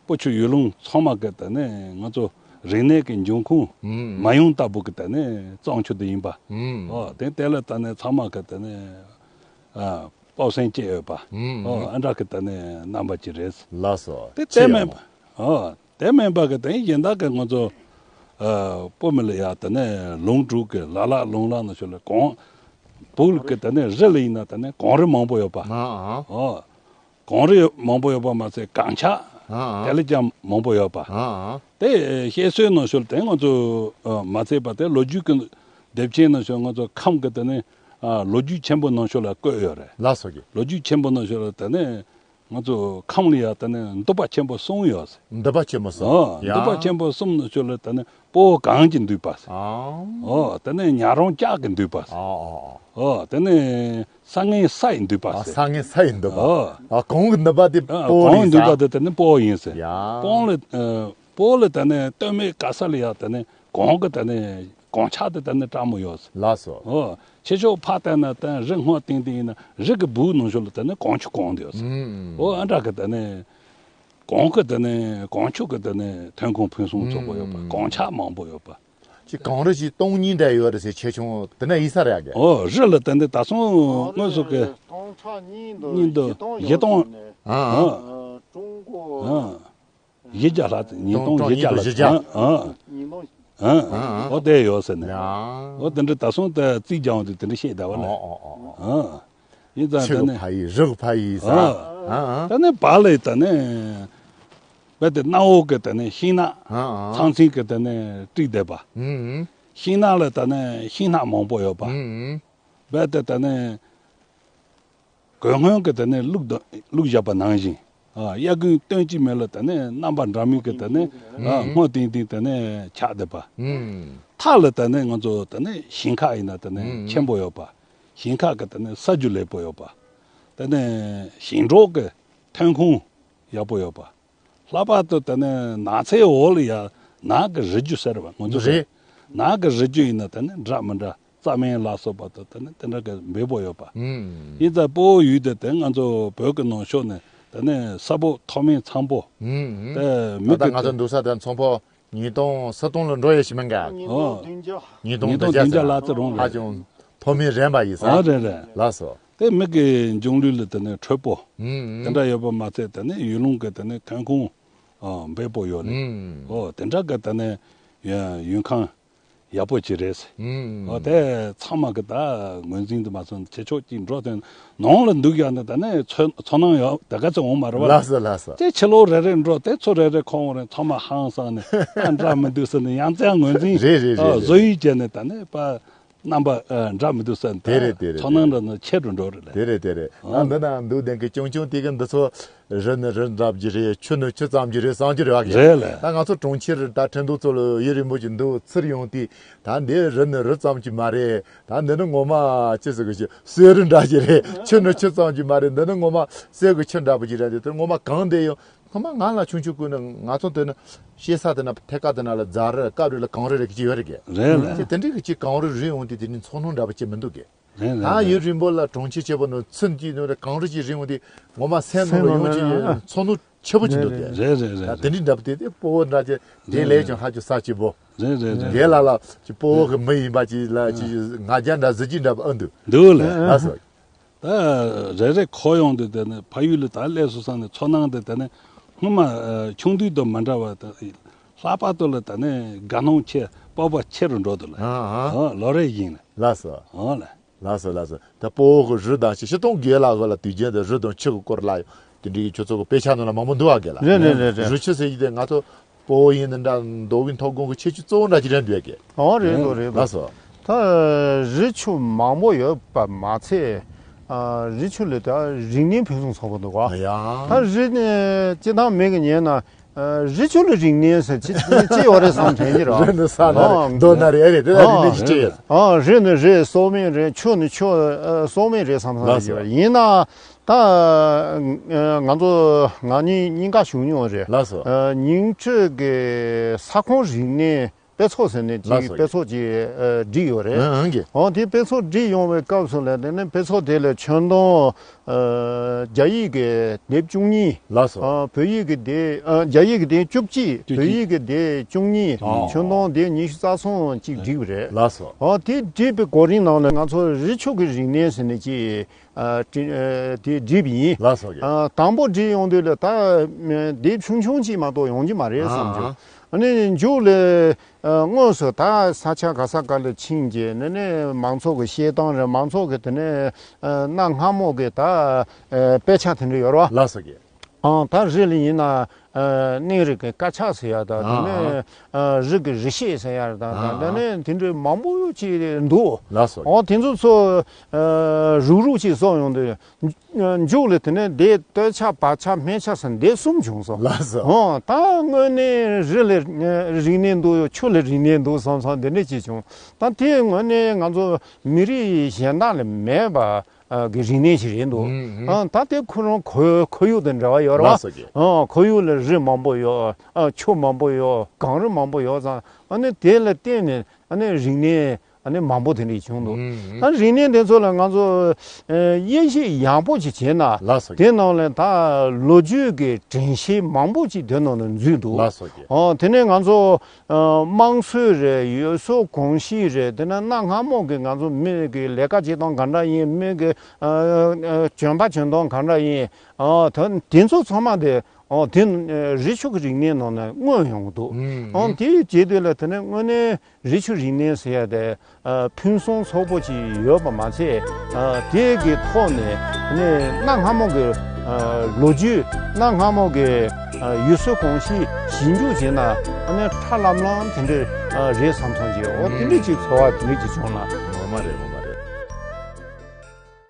སྤོ་ཆུ་ཡུལ་ལུང་ཚང་མ་གི་དེ་ནས་ང་ཚོ་རིག་གནས་ཀྱི་འབྱུང་ཁུངས་ཨུམ། མ་ཡུམ་ལྟ་བུ་གི་དེ་ནས་གཙང་ཆུ་དེ་ཡིན་པ། ཨུམ། ཨོ་དེ་དེ་ལ་དེ་ནས་ཚང་མ་གི་དེ་ནས་ཨ་སྤོབས་སེམས་སྐྱེ་ཡོད་པ། ཨུམ། ཨོ་ཨ་འདྲ་གི་དེ་ནས་རྣམ་པ་ཅིག་རེད། ལགས་སོ། དེ་ཆེ་དེ་ཡོད་མིན་པ། ཨོ་དེ་མིན་པ་གི་དེ་གཞན་དག་གི་ང་ཚོ་ཨ་སྤོ་མི་ལ་ཡ་དེ་ནས་ལུང་དྲུག་གི་ལ་ལ་ལུང་ལ་ན་ཤོད་ལ་གངས་བོད་གི་དེ་ནས་རི་ལ་ཡིན་ན་དེ་ནས་གངས་རི་མང་པོ་ཡོད་པ། ཨ་ཨ། ཨོ། གངས་རི་མང་པོ་ཡོད་པ་མ་ཟད་གངས་འཁྱག་ཨ་ཨ། དེ་ལས་ཀྱང་མང་པོ་ཡོད་པ། ཨ་ཨ། དེ་བཤད་སྲོལ་ནང་ཤོད་དེ་ང་ཚོ་ཨ་མ་ཚད་པ་དེ་ལོ་རྒྱུས་ཀྱི་དེབ་ཆེན་ནང་ཤོད་ང་ཚོ་ཁམས་ཀྱི་དེ་ནས་ཨ་ལོ་རྒྱུས་ཆེན་པོ་ནང་ཤོད་ལ་བཀོད་ཡོད་རེད། ལགས་སོ་གི། ལོ་རྒྱུས་ཆེན་པོ་ནང་ཤོད་ལ་དེ་ནས་ང་ཚོ་ཁམས་ལ་ཡ་དེ་ནས་འདུས་པ་ཆེན་པོ་གསུམ་ཡོད་ཟེར། འདུས་པ་ཆེན་པོ་གསུམ། ཨ་ཡ། འདུས་པ་ཆེན་པོ་གསུམ་ནང་ཤོད་ལ་དེ་ནས་སྤོ་བོ་གངས་ཀྱིས་འདུས་པ་ཟེར། ཨ། ཨོ་དེ་ནས་ཉ་རོང་ལྕགས་ཀྱིས་འདུས་པ་ཟེར། ཨ་ཨ་ཨ། ཨོ་དེ་ནས། ས་ངན་ས་ཡི་འདུས་པ་ཨ་ཟེར། ས་ངན་ས་ཡི་འདུས་པ། ཨོ། ཨ་གངས་ཀྱི་འདུས་པ་དེ་ཨ་སྤོ་བོ་གངས་རེད་འདུས་ས། པ་དེ་དེ་ནི་སྤོ་བོ་ཡིན་ཟེར། ཡ། སྤོ་བོ་ལ་ཨ་སྤོ་བོ་ལ་དེ་ནི་སྟོད་སྨད་ག་ས་ལ་ཡ་དེ་ནི་གངས་ཀྱི་དེ་ནི་གངས་འཁྱག་དེ་དེ་ནི་སྲ་མོ་ཡོད་ཟེར། ལགས་སོ། ཨོ་ཆེ་ཕྱོགས་ཕར་བལྟས་ན་དེ་རི་སྔོ་ལྡིང་ལྡིང་ཡིན་ན་རི་གི་སྦུག་ནང་ཤོད་ལ་དེ་ནི་གངས་ཆུ་གང་དེ་ཡོད་ཟེར། ཨུམ། ཨོ་ཨ་འདྲ་གི་དེ་ནི་གངས་ཀྱི་དེ་ནི་གངས་ཆུ་གི་དེ་ནི་ཐོན་ཁུངས་ཕུན་སུམ་ཚོགས་པོ་ཡོད་པ། ཨུམ། གངས་འཁྱག་མང་པོ་ཡོད་པ། ཅིག་གངས་རི་ཞིག་སྟོང་གཉིས་འདྲ་ཡོད་རེད་ཟེར་ཆེ་ཆུང་དེ་འདྲ་ཡིན་ས་རེད་ཨ་གི། ཨོ་རི་ལ་དེ་འདི་ད་སོང་དངོས་སུ་གི་སྟོང་ཕྲག་གཉིས་འདུག་གཉིས་འདུག་བཞི་སྟོང་བཞི་སྟོང་ཡོད་ཟེར་ནས། ཨ་ཨ། ཨ་ཀྲུང་གོ་ཨ་བཞི་བརྒྱ་ལྷག་ཉིས་སྟོང་བཞི་བརྒྱ་ལྷག་ཨ་ཨ་ཨ་ཨ་ཨོ་དེ་ཡོད་ཟེར་ནས། ཨོ་དེ་འདྲ་ད་སོང་དེ་རྩིས་རྒྱག་འོང་དུས་དེ་འདྲ་བཤད་བསྡད་པ་ལ། ཨོ་ཡིན་ཙང་ཆུ་གི་ཕ་ཡུལ་རི་གི་ཕ་ཡུལ་ཟེར། ཨ་ཨ་ཨ་ཨ། ད་ནི་བ་ལས་ད་ནི། བས་དེ་གནའ་བོ་གི་དེ་ནས་ཤིང་ནགས་ཨ་ཨ། ཚང་ཚིང་གི་དེ་ནས་བྲིས་བསྡད་པ། ཨུམ། ཤིང་ནགས་ལ་དེ་ནས་ཤིང་ནགས་མང་པོ་ཡོད་པ། ཨུམ། བས་དེ་དེ་ནས་གོས་སྔོན་གི་དེ་ནས་བླུགས་དང་བླུགས་བཞག་པ་ནང་བཞིན། ཨ། དབྱར་དགུན་སྟོན་གྱི་མེ་ལ་དེ་ནས་རྣམ་པ་འདྲ་མིན་གྱི་དེ་ནས། ཨ། སྔོ་ལྡིང་ལྡིང་དེ་ནས་ཆགས་བསྡད་པ། ཐག་ལ་དེ་ནས་ང་ཚོ་དེ་ནས་ཞིང་ཁ་ཡིན་ན་དེ་ནས་ཆེན་པོ་ཡོད་པ། ཞིང་ཁ་གི་དེ་ནས་ས་རྒྱུ་ལེགས་པོ་ཡོད་པ། དེ་ནས་ཞིང་འབྲོག་གི་ཐོན་ཁུངས་ཡག་པོ་ཡོད་པ། ལྷག་པར་དུ་དེ་ནས་ནགས་ཚལ་འོག་ལ་ཡ་ནགས་ཀྱི་རི་རྒྱུད་ཟེར་བ་ང་ཚོ་རེད། རེད། ནགས་ཀྱི་རི་རྒྱུད་ཡིན་ན་དེ་ནས་འདྲ་མི་འདྲ་རྩྭ་སྨན་ལ་སོགས་པ་དང་དེ་ནས་དེ་འདྲ་གི་འབེལ་པོ་ཡོད་པ། ཨུམ། ཡིན་ཙང་སྤོ་བོ་ཡུལ་དེ་དེ་ང་ཚོ་བོད་ཀྱི་ནང་ཕྱོགས་ནས་དེ་ནས་ས་བབ་མཐོ་དམན་འཚམ་པོ། ཨུམ། དེ་ད་མི་ལྟ་གི་ང་ཚོ་འདུག་ས་དེ་མཚོ་ཕོ་ཉིས་སྟོང་སུམ་སྟོང་ལ་འགྲོ་ཡས་ཤིག་མིན་ག་ཨོ། ཉིས་སྟོང་ཉིས་སྟོང་བདུན་བརྒྱ་ལ་ཙི་རུང་རེད། ཧ་ཅང་མཐོ་དམན་རན་པ་ཡིན་ས། ཨོ་རེད་རེད། ལགས་སོ། དེ་མི་གི་འབྱུང་ལུས་ལ་དེ་ནས་འཕྲོད་པོ། ཨུམ། དེ་འདྲ་ཡོད་པ་མ་ཚད་དེ་ནས་ཡུལ་ལུང་གི་དེ་ནས་ཐོན་ཁུངས། ཨོ། འབེལ་པོ་ཡོད་རེད། ཨུམ། ཨོ། དེ་འདྲ་གི་དེ་ནས་ཡུལ་ཁམས་ཡག་པོ་ཅིག་རེད། ཨུམ། ཨོ། དེ་ཚང་མ་གི་ད་ངོས་འཛིན་དུ་མ་སོང་ཕྱི་ཕྱོགས་ཀྱི་འགྲོ་དོན་ནང་ལ་འདུག་ཡག་ནི་དེ་ནས་ཚོར་ཚོར་སྣང་ཡོད་དེ་ག་ཚོད་འོང་མ་རེད་བ། ལགས་སོ་ལགས་སོ། དེ་ཕྱི་ལོགས་རེ་རེ་འགྲོ་དེ་ཚོ་རེ་རེ་ཁོང་རེ་ཚང་མ་ཧང་སང་ནས་ད་འདྲ་མི་འདུག་ཟེར་ནས་ཡང་བསྐྱར་ངོས་འཛིན། རེད་རེད་རེད། ཨོ། རེད། བཟོ་ཡིག་བྱས་ནས་དེ་ནས་པ། རྣམ་པ་ཨ་འདྲ་མི་འདུག་ཟེར་དེ་རེད་དེ་རེད། ཚོར་སྣང་འདྲ་ན་ཆེ་རུ་འགྲོ་རེད་ལ། དེ་རེད་དེ་རེད། ཨ། ད་འདི་ན་འདུག་བསྡད་མཁན་ཆུང་ཆུང་དེ་གི་འདི་ཚོ་རི་ནི་རི་འདྲ་བ་ཅིག་རེད། ཆུ་ནི་ཆུ་ཙམ་ཅིག་རེད་བསམ་རྒྱུ་རེད་བ་གི། རེད་ལ། ད་ང་ཚོ་གྲོང་ཁྱེར་ད་ཁྲིན་ཏུའུ་ཚོ་ལ་ཡུན་རིང་པོ་ཅིག་འདུག་ཚུར་ཡོང་དུས་ད་འདི་རི་ནི་རི་ཙམ་ཅིག་མ་རེད། ད་འདི་ནི་ངོ་མ་ཅི་ཟེར་གི་ཅིག་གསེར་རི་འདྲ་ཅིག་རེད། ཆུ་ནི་ཆུ་ཙམ་ཅིག་མ་རེད། འདི་ནི་ངོ་མ་གསེར་གི་ཆུ་འདྲ་པོ་ཅིག་རེད། དེ་དེ་ངོ་མ་གང་བསྡད་ཡོང་། སྔོན་མ་ང་ལ་ཆུང་ཆུང་ཀུན་ནས་ང་ཚོ་དེ་ནི་ཤེས་ས་དེ་ན་ཐད་ཀ་དེ་ན་ལ་རྫ་རི་སྐབས་རེ་ལ་གངས་རི་རེ་གི་ཅི་ཡོད་རེད་གི། རེད་ལ། ཅི་དེ་འདྲའི་གི་ཅི་གངས་རི་རི་ཡོང་དུས་དེ་ནི་ཚོར་སྣང་འདྲ་པོ་ཅི་མི་འདུག་གི། རེད་ལ། ད་ཡུན་རིང་པོ་ལ་གྲོང་ཁྱེར་ཆེ་པོ་ནང་ཚུན་གྱི་ནང་ལ་གངས་རི་ཅི་རི་ཡོང་དུས་ངོ་མ་སེམས་ནང་ལ་ཡོང་ཅི་ཚོར་སྣང་ཆེ་པོ་ཅི་འདུག་གི། རེད་རེད་རེད། ད་དེ་འདྲའི་འདྲ་པོ་དེ་དེ་སྤོ་བོ་འདྲ་ཅི་དེ་ལས་ཀྱང་ཧ་ཅང་ས་སྐྱིད་པོ། རེད་རེད་རེད། རྒན་ལགས་ལ་ཅི་སྤོ་བོ་གི་མི་ཡིན་པ་ཅི་ལ་ཅི་ང་རྒྱལ་འདྲ་གཟི་བརྗིད་འདྲ་པོ་ཨ་འདུག་འདུག་ལ། ལགས་སོ། ད་རེ་རེ་གོ་ཡོང་དུས་དེ་ནི་ཕ་ཡུལ་ལ་ད་སླེབས་སོང་ས་ནས་ཚོར་སྣང་དེ་དེ་ནི་སྔོན་མ་ཨ་ཆུང་དུས་དང་མི་འདྲ་བ་དང་ལྷག་པར་དུ་ལ་ད་ནི་དགའ་སྣང་ཆེ་སྤོབས་པ་ཆེ་རུ་འགྲོ་འདུག་ལ། ཨ་ཨ། ཨོ་ལོ་རེ་བཞིན་ལ། ལགས་སོ། ཨོ་ལ། ལགས་སོ་ལགས་སོ། ད་སྤོ་བོ་གི་རི་དང་ཆུ་ཤིང་སྟོང་རྒན་ལགས་གི་ལ་དུས་རྒྱུན་དུ་རི་དང་ཆུ་གི་སྐོར་ལ་དེ་འདྲའི་ཁྱོད་ཚོ་གི་དཔེ་ཆ་ནང་ལ་མང་པོ་འདུག་བ་གི་ལ། རེད་རེད་རེད་རེད། རི་ཆུ་ཟེར་གྱི་དེ་ང་ཚོ་སྤོ་བོ་ཡིན་ན་འདྲ་མདོ་དབུས་མཐོ་སྒང་གི་ཁྱད་ཆོས་གཙོ་བོ་འདྲ་ཅིག་རེད་འདུག་གི། ཨོ་རེད་འདུག་རེད་འདུག་ལགས་སོ། ད་རི་ཆུ་མང་པོ་ཡོད་པ་མ་ཚད། ཨ་རི་ཆུ་ལས་ད་རིག་གནས་ཕུན་སུམ་ཚོགས་པོ་འདུག་ག། ཡ། ད་རི་ནས་སྤྱི་བཏང་མི་གི་ཉན་ན་ཨ་རི་ཆུ་ལ་རིག་གནས་ཟེར་ཅི་ཅི་ཡོད་རེད་བསམ་དྲན་གྱི་རེད། རི་ནི་ས་ན་རེད། ཨ་རྡོ་ན་རེད། ཨ་རེད་དེ་ད་རིག་གནས་ཅི་ཅི་ཡོད། ཨ་རི་ནི་རི་སོག་མིན་རེད། ཆུ་ནི་ཆུ་ཨ་སོག་མིན་རེད་བསམ་བསམ་ལགས་སོ། ཡོད་ཡིན་ན། ད་ཨ་ང་ཚོ་ང་གཉིས་གཉིས་ཀ་བཞུགས་མྱོང་རེད། ལགས་སོ། ཨ་ཉིང་ཁྲི་གི་ས་ཁོངས་རིག་གནས་དཔེ་ཚོགས་ཟེར་ནས་ཅིག་ལགས་སོ། དཔེ་ཚོགས་ཅིག་ཨ་བསྒྲིགས་ཡོད་རེད། ཨང་ཨང་གི། འོ་དེ་དཔེ་ཚོགས་བསྒྲིགས་ཡོང་བའི་སྐབས་སུ་ལ་དེ་ནས་དཔེ་ཚོགས་དེ་ལ་ཆོས་དོན་ཨ་རྒྱ་ཡིག་གི་དེབ་བཅུ་གཉིས། ལགས་སོ། ཨ་བོད་ཡིག་གི་དེབ་ཨ་རྒྱ་ཡིག་གི་དེབ་བཅུ་གཅིག་བཅུ་གཅིག་བོད་ཡིག་གི་དེབ་བཅུ་གཉིས། ཨ་ཆོས་དོན་དེབ་ཉི་ཤུ་རྩ་གསུམ་ཅིག་བསྒྲིགས་པ་རེད། ལགས་སོ། འོ་དེ་བསྒྲིགས་པའི་གོ་རིམ་ནང་ལ་ང་ཚོ་རི་ཆུ་གི་རིག་གནས་ཟེར་ནས་ཅིག་ཨ་བྲི་ཨ་དེ་བྲིས་པ་ཡིན། ལགས་སོ་ཡ། ཨ་དང་པོ་བྲིས་ཡོང་དུས་ལ་ད་དེབ་ཆུང་ཆུང་ཅིག་མ་གཏོགས་ཡོང་གི་མ་རེད་བསམ་བྱུང་། ཨ་ཨ། ཨ་ནི་མཇུག་ལ་ཨ་དངོས་སུ་ད་ས་ཆ་ག་ས་ག་ལ་ཕྱིན་རྗེས་ནས་ནི་མང་ཚོགས་ཀྱི་བཤད་སྟངས་རེད། མང་ཚོགས་ཀྱི་དེ་ནས་ཨ་གནའ་སྔ་མོ་གི་ད་ཨ་དཔེ་ཆ་དེ་འདྲ་ཡོད་རེད་བ། ལགས་སོ་ཡ། ཨང་ད་རི་ལ་ཡིན་ན་ཨ་གནས་རི་གི་དཀར་ཆག་ཟེར་ཡ་དང་། ཨ་དེ་ནས་ཨ་རི་གི་རི་ཤེད་ཟེར་ཡ་དང་། ཨ་དེ་ནས་དེ་འདྲའི་མང་པོ་ཅིག་འདུག་ལགས་སོ། ཨོ་དེ་ཚོ་ཚོ་ཨ་རུག་རུག་ཅིག་བཟོ་ཡོང་དུས་མཇུག་ལ་དེ་ནས་དེ་སྟོད་ཆ་བར་ཆ་སྨད་ཆ་ཟེར་དེ་གསུམ་བྱུང་སོང་། ལགས་སོ། ཨོ་ད་དངོས་གནས་རི་ལ་རིག་གནས་འདུག་ཡོད། ཆུ་ལ་རིག་གནས་འདུག་བསམ་བསམ་དེ་འདྲ་ཅིག་བྱུང་། ད་དེ་དངོས་གནས་ང་ཚོ་མི་རིགས་གཞན་དག་ལ་མེད་པ། ཨ་གི་རིག་གནས་ཤིག་རེད་འདུག་ཨང་ད་དེ་ཁོ་རང་ཁོར་ཁོར་ཡུག་དང་འབྲེལ་བ་ཡོད་རེད་བ། ལགས་སོ་ཀྱེ། ཨ་ཁོར་ཡུག་ལ་རི་མང་པོ་ཡོད། ཨ་ཆུ་མང་པོ་ཡོད། གངས་རི་མང་པོ་ཡོད་ཙང་ཨ་ནི་དེ་ལ་བརྟེན་ནས་ཨ་ནི་རིག་གནས་ཨ་ནི་མང་པོ་དེ་འདྲ་བྱུང་འདུག་ཨང་ཨ་རིག་གནས་དེ་ཚོ་ལ་ང་ཚོ་ཨ་དབྱེ་ཞིབ་ཡག་པོ་ཅིག་བྱས་ན། ལགས་སོ་ཀྱེ། དེ་ནང་ལ་ད་ལོ་རྒྱུས་ཀྱི་དྲན་ཤེས་མང་པོ་ཅིག་དེ་ནང་ལ་འཛུལ་འདུག་ལགས་སོ་ཀྱེ། ཨ་དེ་ནས་ང་ཚོ་དམངས་སྲོལ་རེད། ཡུལ་སྲོལ་གོམས་གཤིས་རེད། དེ་ནས་གནའ་སྔ་མོ་གི་ང་ཚོ་མི་གི་ལས་ཀ་བྱེད་སྟངས་ག་འདྲ་ཡིན། མི་གི་གྱོན་པ་གྱོན་སྟངས་ག་འདྲ་ཡིན། ཨ་ད་དེ་ཚོ་ཚང་མ་དེ་ཨོ་དེ་རི་ཆུ་གི་རིག་གནས་ནང་ནས་མངོན་ཡོང་གི་འདུག་ཨོ་དེ་བྱེད་དུས་ལ་དེ་ནས་དངོས་གནས་རི་ཆུ་རིག་གནས་ཟེར་ཡ་དེ་ཕུན་སུམ་ཚོགས་པོ་ཅིག་ཡོད་པ་མ་ཚད། དེ་གི་ཐོག་ནས་ནས་གནའ་སྔ་མོ་གི་ལོ་རྒྱུས། གནའ་སྔ་མོ་གི་ཡུལ་སྲོལ་གོམས་གཤིས་ཞིབ་འཇུག་བྱས་ན་ཨ་ནི་ཁྲ་ལམ་ལམ་དེ་འདྲ་རེད་བསམ་བསམ་བྱས། འོ་དེ་འདྲ་ཅིག་ཚོར་བ་དེ་འདྲ་ཅིག་བྱུང་ན། ངོ་མ་རེད།